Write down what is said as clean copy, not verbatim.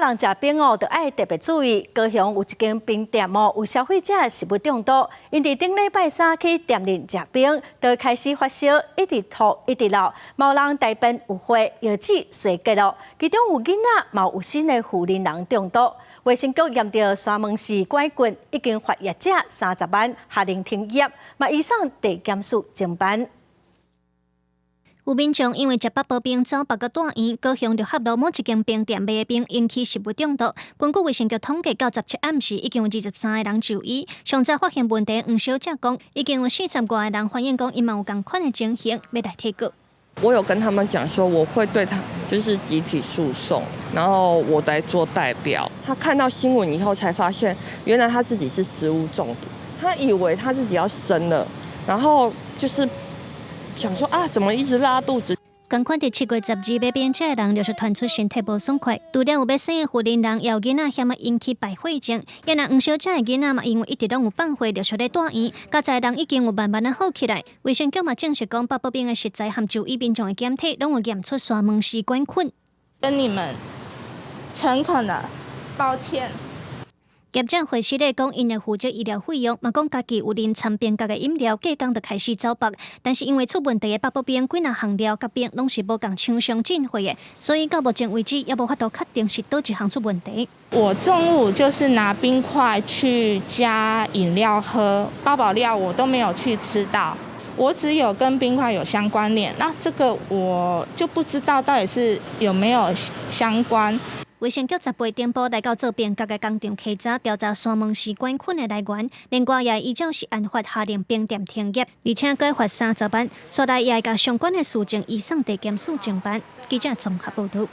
人食冰哦，就愛特別注意。高雄有一間冰店哦，有消費者食物中毒，𪜶佇頂禮拜三去店裡食冰，就開始發燒，一直吐，一直漏，嘛有人大便有血，藥水衰竭咯。其中有囡仔，嘛有新的婦人人中毒。衛生局驗著沙門氏桿菌，已經罰業者30萬，下令停業，嘛移送地檢署偵辦。有民眾因為食八寶冰走腹閣蹛院，高雄六合路某一間冰店賣的冰引起食物中毒。根據衛生局統計，到17暗時已經有23個人就醫。上早發現問題，黃小姐講，已經有40外個人反映講，𪜶嘛有仝款的情形，欲來提告。我有跟他們講說，我會對他就是集體訴訟，然後我來做代表。他看到新聞以後，才發現原來他自己是食物中毒，他以為他自己要生了，然後就是想說啊，怎麼一直拉肚子？仝款佇7月12買冰食的人，陸續傳出身體無爽快，除了有欲生的婦人人，也有囡仔嫌啊引起敗血症。也若黃小姐的囡仔嘛，因為一直攏有放血，陸續咧蹛院，佳哉人已經有慢慢仔好起來。衛生局嘛證實講，八寶冰的食材和就醫民眾的檢體，攏有驗出沙門氏桿菌。跟你們誠懇的抱歉。業者回釋咧講，𪜶會負責醫療費用，嘛講家己有啉摻冰角的飲料，隔工就開始走腹。但是因為出問題的八寶冰幾若項料佮冰攏是無仝廠商進貨的，所以到目前為止也無法度確定是佗一項出問題。我中午就是拿冰塊去加飲料喝，八寶料我都沒有去吃到，我只有跟冰塊有相關聯，那這個我就不知道到底是有沒有相關。衛生局18頂埔來到做冰角的工廠稽查，調查沙門氏桿菌的來源。另外也依照食安法下令冰店停業，而且閣罰30萬。煞來也會共相關的事證移送地檢署偵辦。記者綜合報導。